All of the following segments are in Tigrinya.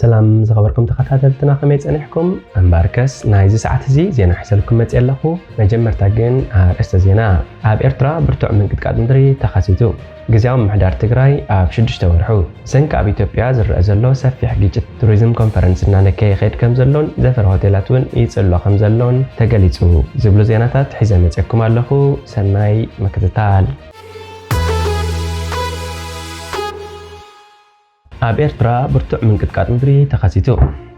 ሰላም ዝኸበርኩም ተኸታተልትና፣ ከመይ ጸኒሕኩም? እምበኣርከስ ናይዚ ሰዓት እዚ ዜና ሒዘልኩም መጽእ ኣለኹ። መጀመርታ ግን ኣርእስተ ዜና። ኣብ ኤርትራ ብርቱዕ ምንቅጥቃጥ ምድሪ ተኸሲቱ። ግዝያዊ ምምሕዳር ትግራይ ኣብ ሽዱሽተ ወርሑ። ብሰንኪ ኣብ ኢትዮጵያ ዝረአ ዘሎ ሰፊሕ ግጭት፣ ቱሪዝም ኮንፈረንስ እናነከየ ይኸይድ ከም ዘሎን ዘፈር ሆቴላት እውን ይጽሎ ከም ዘሎን ተገሊጹ ዝብሉ ዜናታት ሒዘ መጺእኩም ኣለኹ። ሰናይ ምክትታል። ኣብ ኤርትራ ብርቱዕ ምንቅጥቃጥ ምድሪ ተኸሲቱ።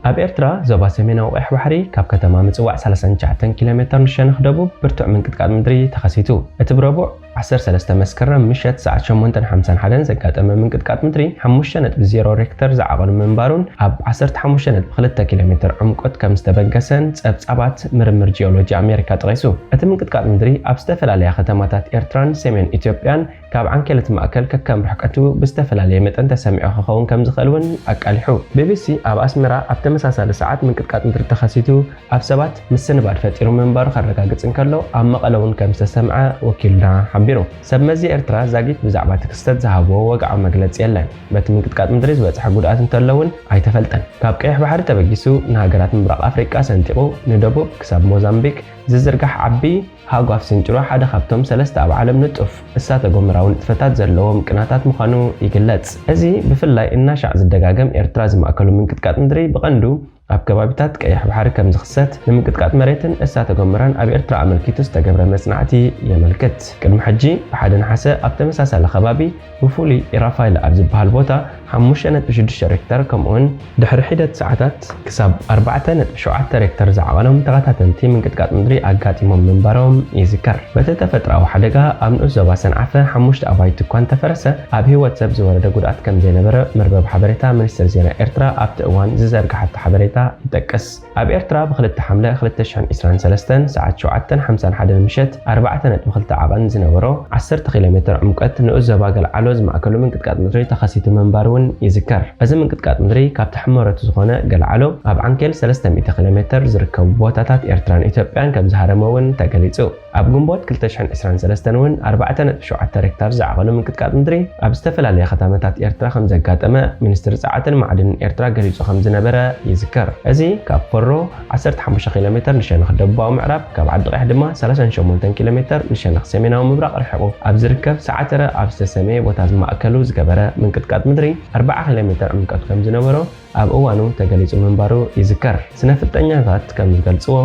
ኣብ ኤርትራ ዞባ ሰሜናዊ ቀይሕ ባሕሪ ካብ ከተማ ምጽዋዕ ሰላሳን ትሽዓተን ኪሎ ሜተር ንሸነኽ ደቡብ ብርቱዕ ምንቅጥቃጥ ምድሪ ተኸሲቱ። እቲ ብረቡዕ ዓሰርተ ሰለስተ መስከረም ምሸት ሰዓት ሸሞንተን ሓምሳን ሓደን ዘጋጠመ ምንቅጥቃጥ ምድሪ ሓሙሽተ ነጥቢ ዜሮ ሬክተር ዝዓቐኑ ምንባሩን ኣብ ዓሰርተ ሓሙሽተ ነጥቢ ክልተ ኪሎ ሜተር ዕምቆት ከም ዝተበገሰን ጸብጻባት ምርምር ጂኦሎጂ ኣሜሪካ ጠቒሱ። እቲ ምንቅጥቃጥ ምድሪ ኣብ ዝተፈላለያ ከተማታት ኤርትራን ሰሜን ኢትዮጵያን ካብ ዓንኬል እቲ ማእከል ከከም ርሕቀቱ ብዝተፈላለየ መጠን ተሰሚዑ ክኸውን ከም ዝኽእል እውን ኣቃሊሑ። ቢቢሲ ኣብ ኣስመራ ኣብ ተመሳሳሊ ሰዓት ምንቅጥቃጥ ምድሪ ተኸሲቱ ኣብ ሰባት ምስንባድ ፈጢሩ ምንባሩ ከረጋግጽ እንከሎ፣ ኣብ መቐለ እውን ከም ዝተሰምዐ ወኪልና ሓቢሩ። ሰብ መዚ ኤርትራ ዛጊት ብዛዕባ እቲ ክስተት ዝሃብዎ ወግዓዊ መግለጺ የለን። በቲ ምንቅጥቃጥ ምድሪ ዝበጽሐ ጉድኣት እንተሎ እውን ኣይተፈልጠን። ካብ ቀይሕ ባሕሪ ተበጊሱ ንሃገራት ምብራቕ ኣፍሪቃ ሰንጢቑ ንደቡብ ክሳብ ሞዛምቢክ ዝዝርጋሕ ዓቢ ሃጓፍ ስንጭሮ ሓደ ካብቶም ሰለስተ ኣብ ዓለም ንጡፍ እሳተ ጎመራዊ ንጥፈታት ዘለዎም ቅናታት ምዃኑ ይግለጽ። እዚ ብፍላይ እናሻዕ ዝደጋገም ኤርትራ ዝማእከሉ ምንቅጥቃጥ ምድሪ ብቐንዱ ኣብ ከባቢታት ቀይሕ ባሕሪ ከም ዝኽሰት ንምንቅጥቃጥ መሬትን እሳተ ጎመራን ኣብ ኤርትራ ኣመልኪቱ ዝተገብረ መጽናዕቲ የመልክት። ቅድሚ ሕጂ ብሓደ ነሓሰ ኣብ ተመሳሳሊ ከባቢ ብፍሉይ ኢራፋይል ኣብ ዝበሃል ቦታ ሓሙሽተ ነጥቢ ሽዱሽተ ሬክተር ከምኡውን ድሕሪ ሒደት ሰዓታት ክሳብ ኣርባዕተ ነጥቢ ሸውዓተ ሬክተር ዝዓቐኖም ተኸታተልቲ ምንቅጥቃጥ ምድሪ ኣጋጢሞም ምንባሮም ይዝከር። በቲ ተፈጥሮኣዊ ሓደጋ ኣብ ንኡስ ዞባ ሰንዓፈ ሓሙሽተ ኣባይቲ እኳ እንተፈረሰ ኣብ ህይወት ሰብ ዝወረደ ጉድኣት ከም ዘይነበረ መርበብ ሓበሬታ ሚኒስትሪ ዜና ኤርትራ ኣብቲ እዋን ዝዘርግሓቶ ሓበሬታ ይጠቅስ። ኣብ ኤርትራ ብክልተ ሓምለ ክልተ ሽሕን ዕስራን ሰለስተን ሰዓት ሸውዓተን ሓምሳን ሓደን ምሸት ኣርባዕተ ነጥቢ ክልተ ዓቐን ዝነበሮ ዓሰርተ ኪሎ ሜተር ዕምቀት ንኡስ ዞባ ገልዓሎ ዝማእከሉ ምንቅጥቃጥ ምድሪ ተኸሲቱ ምንባሩ እውን ይዝከር። እዚ ምንቅጥቃጥ ምድሪ ካብቲ ሕመረቱ ዝኾነ ገልዓሎ ኣብ ዓንኬል ሰለስተ ሚእቲ ኪሎ ሜተር ዝርከቡ ቦታታት ኤርትራን ኢትዮጵያን ከም ዝሃረመ እውን ተገሊጹ። ኣብ ግንቦት ክልተ ሽሕን ዕስራን ሰለስተን እውን ኣርባዕተ ነጥቢ ሸውዓተ ሬክታር ዝዓቐኑ ምንቅጥቃጥ ምድሪ ኣብ ዝተፈላለያ ከተማታት ኤርትራ ከም ዘጋጠመ ሚኒስትሪ ጸዓትን ማዕድንን ኤርትራ ገሊጹ ከም ዝነበረ ይዝከር። እዚ ካብ ፈሮ ዓሰርተ ሓሙሽተ ኪሎ ሜተር ንሸነኽ ደቡባዊ ምዕራብ፣ ካብ ዓዲ ቀይሕ ድማ ሰላሳን ሸሞንተን ኪሎ ሜተር ንሸነኽ ሰሜናዊ ምብራቕ ርሒቑ ኣብ ዝርከብ ሰዓተረ ኣብ ዝተሰመየ ቦታ ዝማእከሉ ዝገበረ ምንቅጥቃጥ ምድሪ ኣርብዓ ኪሎ ሜተር ዕምቀት ከም ዝነበሮ ኣብ እዋኑ ተገሊጹ ምንባሩ ይዝከር። ስነ ፍልጠኛታት ከም ዝገልጽዎ፣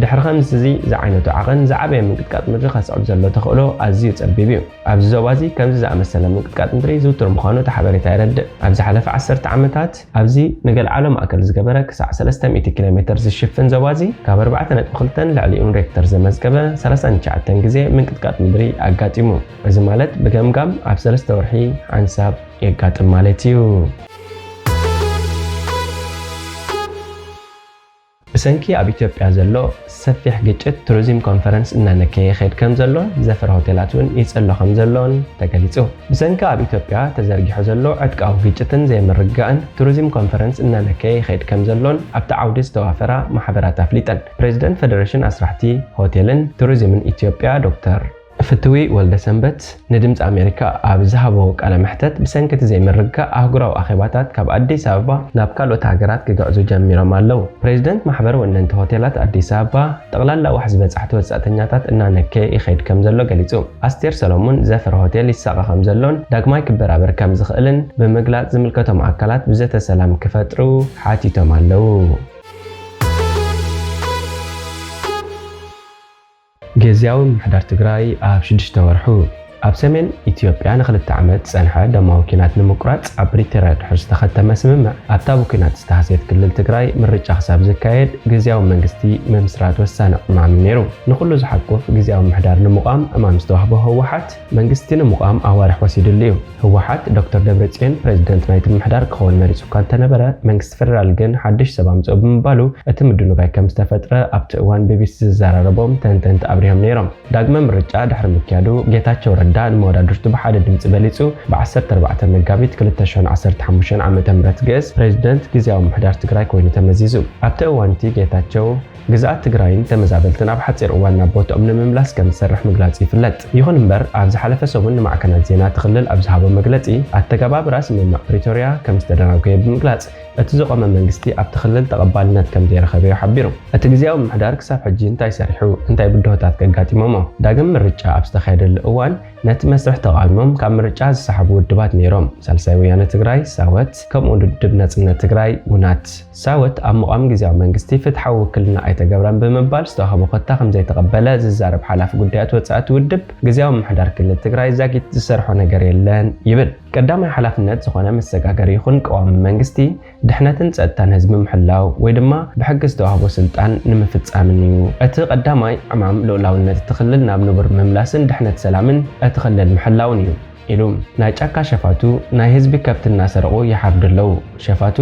ድሕሪ ከምዚ እዚ ዝዓይነቱ ዓቐን ዝዓበየ ምንቅጥቃጥ ምድሪ ከስዕብ ዘሎ ተኽእሎ ኣዝዩ ጸቢብ እዩ። ኣብዚ ዞባ እዚ ከምዚ ዝኣመሰለ ምንቅጥቃጥ ምድሪ ዝውቱር ምዃኑ እቲ ሓበሬታ የረድእ። ኣብ ዝሓለፈ ዓሰርተ ዓመታት ኣብዚ ንገልዓሎ ማእከል ዝገበረ ክሳዕ ሰለስተ ሚእቲ ኪሎ ሜተር ዝሽፍን ዞባ እዚ ካብ ኣርባዕተ ነጥቢ ክልተን ልዕሊኡን ሬክተር ዘመዝገበ ሰላሳን ትሽዓተን ግዜ ምንቅጥቃጥ ምድሪ ኣጋጢሙ። እዚ ማለት ብገምጋም ኣብ ሰለስተ ወርሒ ሓንሳብ የጋጥም ማለት እዩ። ብሰንኪ ኣብ ኢትዮጵያ ዘሎ ሰፊሕ ግጭት ቱሪዝም ኮንፈረንስ እናነከየ ይኸይድ ከም ዘሎን ዘፈር ሆቴላት እውን ይጽሎ ከም ዘሎን ተገሊጹ። ብሰንኪ ኣብ ኢትዮጵያ ተዘርጊሑ ዘሎ ዕጥቃዊ ግጭትን ዘይምርግጋእን ቱሪዝም ኮንፈረንስ እናነከየ ይኸይድ ከም ዘሎን ኣብቲ ዓውዲ ዝተዋፈራ ማሕበራት ኣፍሊጠን። ፕሬዚደንት ፌደሬሽን ኣስራሕቲ ሆቴልን ቱሪዝምን ኢትዮጵያ ዶክተር ፍትዊ ወልደሰንበት ንድምፂ ኣሜሪካ ኣብ ዝሃቦ ቃለ መሕተት፣ ብሰንኪ እቲ ዘይምርግጋእ ኣህጉራዊ ኣኼባታት ካብ ኣዲስ ኣበባ ናብ ካልኦት ሃገራት ክግዕዙ ጀሚሮም ኣለዉ። ፕሬዚደንት ማሕበር ወነንቲ ሆቴላት ኣዲስ ኣበባ፣ ጠቕላላ ዋሕዚ በጻሕቲ ወጻእተኛታት እናነከየ ይኸይድ ከም ዘሎ ገሊጹ። ኣስቴር ሰሎሙን ዘፈር ሆቴል ይሳቐ ከም ዘሎን ዳግማይ ክበራበር ከም ዝኽእልን ብምግላጽ፣ ዝምልከቶም ኣካላት ብዘተ ሰላም ክፈጥሩ ሓቲቶም ኣለዉ። ግዝያዊ ምምሕዳር ትግራይ ኣብ ሽዱሽተ ወርሑ። ኣብ ሰሜን ኢትዮጵያ ንኽልተ ዓመት ዝጸንሐ ደማዊ ኲናት ንምቁራጽ ኣብ ፕሪቶርያ ድሕሪ ዝተኸተመ ስምምዕ፣ ኣብታ ብኲናት ዝተሃስየት ክልል ትግራይ ምርጫ ክሳብ ዝካየድ ግዝያዊ መንግስቲ ምምስራት ወሳኒ ዕማም ነይሩ። ንኹሉ ዝሓቁፍ ግዝያዊ ምምሕዳር ንምቋም ዕማም ዝተዋህቦ ህወሓት፣ መንግስቲ ንምቋም ኣዋርሕ ወሲድሉ እዩ። ህወሓት ዶክተር ደብረጽዮን ፕሬዚደንት ናይቲ ምምሕዳር ክኸውን መሪጹ እኳ እንተነበረ፣ መንግስቲ ፌደራል ግን ሓድሽ ሰብ ኣምጽኦ ብምባሉ እቲ ምድንጓይ ከም ዝተፈጥረ ኣብቲ እዋን ቢቢሲ ዝዘራረቦም ተንተንቲ ኣብሪሆም ነይሮም። ዳግመ ምርጫ ድሕሪ ምክያዱ ጌታቸው ረዳ ንመወዳድርቱ ብሓደ ድምፂ በሊፁ። ብ14 መጋቢት 2015 ዓ.ም ግእዝ ፕሬዚደንት ግዝያዊ ምምሕዳር ትግራይ ኮይኑ ተመዚዙ። ኣብቲ እዋንቲ ጌታቸው ግዝኣት ትግራይን ተመዛበልትን ኣብ ሓፂር እዋን ናብ ቦትኦም ንምምላስ ከም ዝሰርሕ ምግላፁ ይፍለጥ። ይኹን እምበር ኣብ ዝሓለፈ ሰሙን ንማዕከናት ዜና እቲ ክልል ኣብ ዝሃቦ መግለፂ ኣተገባብራ ስምምዕ ፕሪቶርያ ከም ዝተደናጎየ ብምግላፅ እቲ ዝቆመ መንግስቲ ኣብቲ ክልል ተቐባልነት ከም ዘይረኸበዮ ሓቢሩ። እቲ ግዝያዊ ምምሕዳር ክሳብ ሕጂ እንታይ ሰሪሑ፣ እንታይ ብድሆታት ከጋጢሞሞ፣ ዳግም ምርጫ ኣብ ዝተኻየደሉ እዋን ነቲ መስርሕ ተቓዊሞም ካብ ምርጫ ዝሰሓቡ ውድባት ነይሮም። ሳልሳይ ወያነ ትግራይ፣ ሳወት፣ ከምኡ ውድብ ናፅነት ትግራይ፣ ውናት። ሳወት ኣብ ምቋም ግዝያዊ መንግስቲ ፍትሓዊ ውክልና ኣይተገብረን ብምባል ዝተዋህቦ ኮታ ከም ዘይተቐበለ ዝዛረብ ሓላፊ ጉዳያት ወፃኢ እቲ ውድብ፣ ግዝያዊ ምምሕዳር ክልል ትግራይ ዛጊት ዝሰርሖ ነገር የለን ይብል። ቀዳማይ ሓላፍነት ዝኾነ መሰጋገሪ ይኹን ቀዋሚ መንግስቲ ድሕነትን ጸጥታን ህዝቢ ምሕላው ወይ ድማ ብሕጊ ዝተዋህቦ ስልጣን ንምፍጻምን እዩ። እቲ ቀዳማይ ዕማም ልኡላውነት እቲ ክልል ናብ ንቡር ምምላስን ድሕነት ሰላምን እቲ ክልል ምሕላውን እዩ ኢሉ። ናይ ጫካ ሸፋቱ ናይ ህዝቢ ከብቲ እናሰረቑ ይሓርዱ ኣለዉ። ሸፋቱ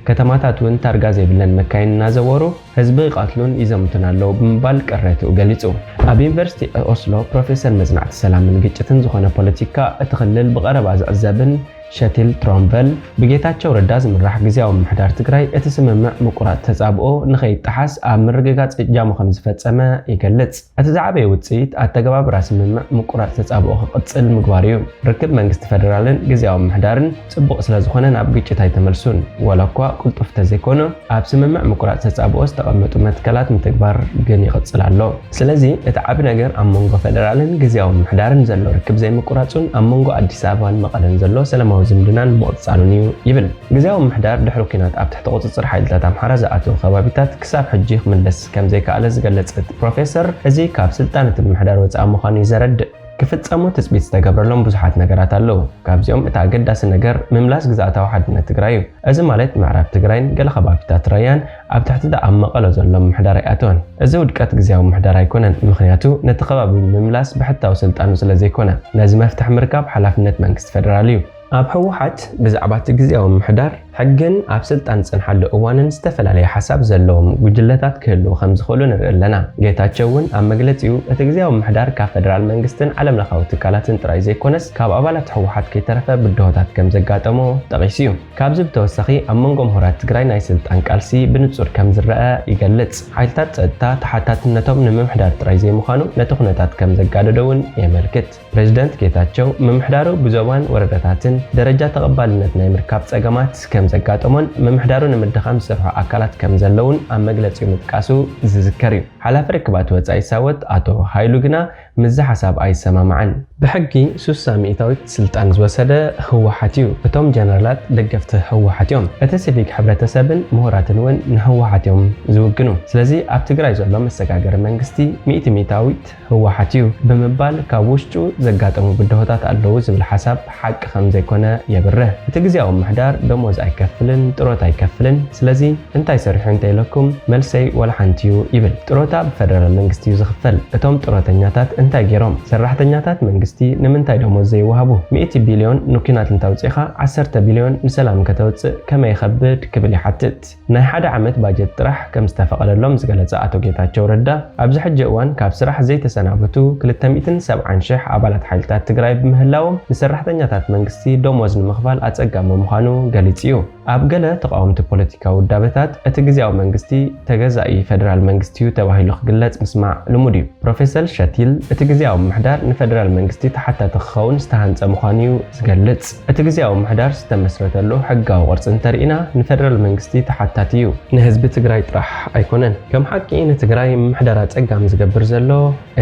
ከተማታት እውን ታርጋ ዘይብለን መካይን እናዘወሩ ህዝቢ ይቐትሉን ይዘምቱን ኣለዉ ብምባል ቅሬትኡ ገሊጹ። ኣብ ዩኒቨርሲቲ ኦስሎ ፕሮፌሰር መጽናዕቲ ሰላምን ግጭትን ዝኾነ ፖለቲካ እቲ ክልል ብቐረባ ዝዕዘብን ሸቲል ትሮምበል፣ ብጌታቸው ረዳ ዝምራሕ ግዝያዊ ምምሕዳር ትግራይ እቲ ስምምዕ ምቁራጽ ተጻብኦ ንኸይጠሓስ ኣብ ምርግጋጽ እጃሙ ከም ዝፈጸመ ይገልጽ። እቲ ዝዓበየ ውጽኢት ኣተገባብራ ስምምዕ ምቁራጽ ተጻብኦ ክቕጽል ምግባር እዩ። ርክብ መንግስቲ ፈደራልን ግዝያዊ ምምሕዳርን ጽቡቕ ስለ ዝኾነ ናብ ግጭት ኣይተመልሱን። ዋላ እኳ ቅልጡፍ ተዘይኮነ፣ ኣብ ስምምዕ ምቁራጽ ተጻብኦ ዝተቐመጡ መትከላት ምትግባር ግን ይቕጽል ኣሎ። ስለዚ እቲ ዓቢ ነገር ኣብ መንጎ ፈደራልን ግዝያዊ ምምሕዳርን ዘሎ ርክብ ዘይምቁራጹን ኣብ መንጎ ኣዲስ ኣበባን መቐለን ዘሎ ሰላማዊ ዝምድናን ምቕጻሉን እዩ ይብል። ግዝያዊ ምምሕዳር ድሕሪ ኲናት ኣብ ትሕቲ ቁጽጽር ሓይልታት ኣምሓራ ዝኣተወ ከባቢታት ክሳብ ሕጂ ክምለስ ከም ዘይከኣለ ዝገለጸ እቲ ፕሮፌሰር፣ እዚ ካብ ስልጣን እቲ ምምሕዳር ወጻኢ ምዃኑ እዩ ዘረድእ። ክፍጸሙ ትጽቢት ዝተገብረሎም ብዙሓት ነገራት ኣለዉ። ካብዚኦም እቲ ኣገዳሲ ነገር ምምላስ ግዝኣታዊ ሓድነት ትግራይ እዩ። እዚ ማለት ምዕራብ ትግራይን ገለ ከባቢታት ራያን ኣብ ትሕቲ እቲ ኣብ መቐለ ዘሎ ምምሕዳር ኣይኣተወን። እዚ ውድቀት ግዝያዊ ምምሕዳር ኣይኮነን፣ ምኽንያቱ ነቲ ከባቢ ምምላስ ብሕታዊ ስልጣኑ ስለ ዘይኮነ። ነዚ መፍትሒ ምርካብ ሓላፍነት መንግስቲ ፈደራል እዩ። ኣብ ህወሓት ብዛዕባ እቲ ግዝያዊ ምምሕዳር ሕግን ኣብ ስልጣን ዝጸንሓሉ እዋንን ዝተፈላለየ ሓሳብ ዘለዎም ጉጅለታት ክህልዉ ከም ዝኽእሉ ንርኢ ኣለና። ጌታቸው እውን ኣብ መግለጺኡ እቲ ግዝያዊ ምምሕዳር ካብ ፈደራል መንግስትን ዓለምለኻዊ ትካላትን ጥራይ ዘይኮነስ ካብ ኣባላት ህወሓት ከይተረፈ ብድሆታት ከም ዘጋጠሞ ጠቒሱ እዩ። ካብዚ ብተወሳኺ ኣብ መንጎ ምሁራት ትግራይ ናይ ስልጣን ቃልሲ ብንጹር ከም ዝረኣ ይገልጽ። ሓይልታት ጸጥታ ተሓታትነቶም ንምምሕዳር ጥራይ ዘይምዃኑ ነቲ ኩነታት ከም ዘጋደዶ እውን የመልክት። ፕሬዚደንት ጌታቸው ምምሕዳሩ ብዞባን ወረዳታትን ደረጃ ተቐባልነት ናይ ምርካብ ጸገማት ከም ዘጋጠሞን ምምሕዳሩ ንምድኻም ዝሰርሑ ኣካላት ከም ዘለውን ኣብ መግለጺኡ ምጥቃሱ ዝዝከር እዩ። ሓላፊ ርክባት ወጻኢ ሳወት ኣቶ ሃይሉ ግና ምስዚ ሓሳብ ኣይሰማማዕን። ብሕጊ ሱሳ ሚእታዊት ስልጣን ዝወሰደ ህወሓት እዩ። እቶም ጀነራላት ደገፍቲ ህወሓት እዮም። እቲ ሲቪክ ሕብረተሰብን ምሁራትን እውን ንህወሓት እዮም ዝውግኑ። ስለዚ ኣብ ትግራይ ዘሎ መሰጋገሪ መንግስቲ ሚእቲ ሚእታዊት ህወሓት እዩ ብምባል ካብ ውሽጡ ዘጋጠሙ ብድሆታት ኣለዉ ዝብል ሓሳብ ሓቂ ከም ዘይኮነ የብርህ። እቲ ግዝያዊ ምምሕዳር ደሞዝ ኣይከፍልን፣ ጥሮታ ኣይከፍልን። ስለዚ እንታይ ሰሪሑ እንተኢለኩም መልሰይ ዋላ ሓንቲ እዩ ይብል። ጥሮታ ብፈደራል መንግስቲ እዩ ዝኽፈል። እቶም ጥሮተኛታት እንታይ ገይሮም? ሰራሕተኛታት መንግስቲ ንምንታይ ደሞዝ ዘይወሃቡ? ሚእቲ ቢልዮን ንኲናት እንተውፂእኻ ዓሰርተ ቢልዮን ንሰላም ከተውፅእ ከመይ ይኸብድ ክብል ይሓትት። ናይ ሓደ ዓመት ባጀት ጥራሕ ከም ዝተፈቐደሎም ዝገለጸ ኣቶ ጌታቸው ረዳ፣ ኣብዚ ሕጂ እዋን ካብ ስራሕ ዘይተሰናበቱ ክልተ ሚእትን ሰብዓን ሽሕ ኣባላት ሓይልታት ትግራይ ብምህላዎም ንሰራሕተኛታት መንግስቲ ደሞዝ ንምኽፋል ኣጸጋሚ ምዃኑ ገሊጹ እዩ። ኣብ ገለ ተቓወምቲ ፖለቲካዊ ውዳበታት እቲ ግዝያዊ መንግስቲ ተገዛኢ ፈደራል መንግስቲ እዩ ተባሂሉ ክግለጽ ምስማዕ ልሙድ እዩ። ፕሮፌሰር ሸቲል እቲ ግዝያዊ ምምሕዳር ንፈደራል መንግስቲ ተሓታቲ ክኸውን ዝተሃንጸ ምዃኑ እዩ ዝገልጽ። እቲ ግዝያዊ ምምሕዳር ዝተመስረተሉ ሕጋዊ ቅርጺ እንተርኢና ንፈደራል መንግስቲ ተሓታቲ እዩ፣ ንህዝቢ ትግራይ ጥራሕ ኣይኮነን። ከም ሓቂ ንትግራይ ምምሕዳር ኣጸጋሚ ዝገብር ዘሎ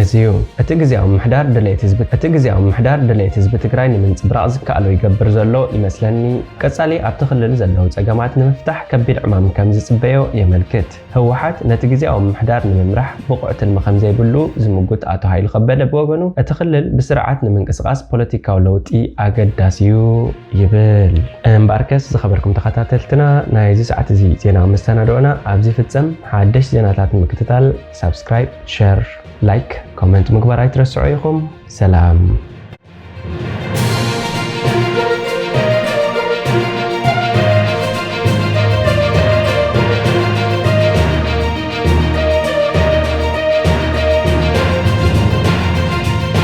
እዚ እዩ። እቲ ግዝያዊ ምምሕዳር ድሌት ህዝቢ፣ እቲ ግዝያዊ ምምሕዳር ድሌት ህዝቢ ትግራይ ንምንጽብራቕ ዝከኣሎ ይገብር ዘሎ ይመስለኒ። ቀጻሊ ኣብቲ ክልል ዘለዉ ጸገማት ንምፍታሕ ከቢድ ዕማም ከም ዝጽበዮ የመልክት። ህወሓት ነቲ ግዝያዊ ምምሕዳር ንምምራሕ ብቑዕ ትልሚ ከም ዘይብሉ ዝምጉት ኣቶ ሃይሉ ከበደ ብወገኑ፣ እቲ ክልል ብስርዓት ንምንቅስቓስ ፖለቲካዊ ለውጢ ኣገዳሲ እዩ ይብል። እምበኣርከስ ዝኸበርኩም ተኸታተልትና፣ ናይዚ ሰዓት እዚ ዜና መሰናድኦና ኣብዚ ይፍጸም። ሓደሽ ዜናታት ንምክትታል ሳብስክራይብ፣ ሸር፣ ላይክ፣ ኮመንት ምግባር ኣይትረስዑ ኢኹም። ሰላም።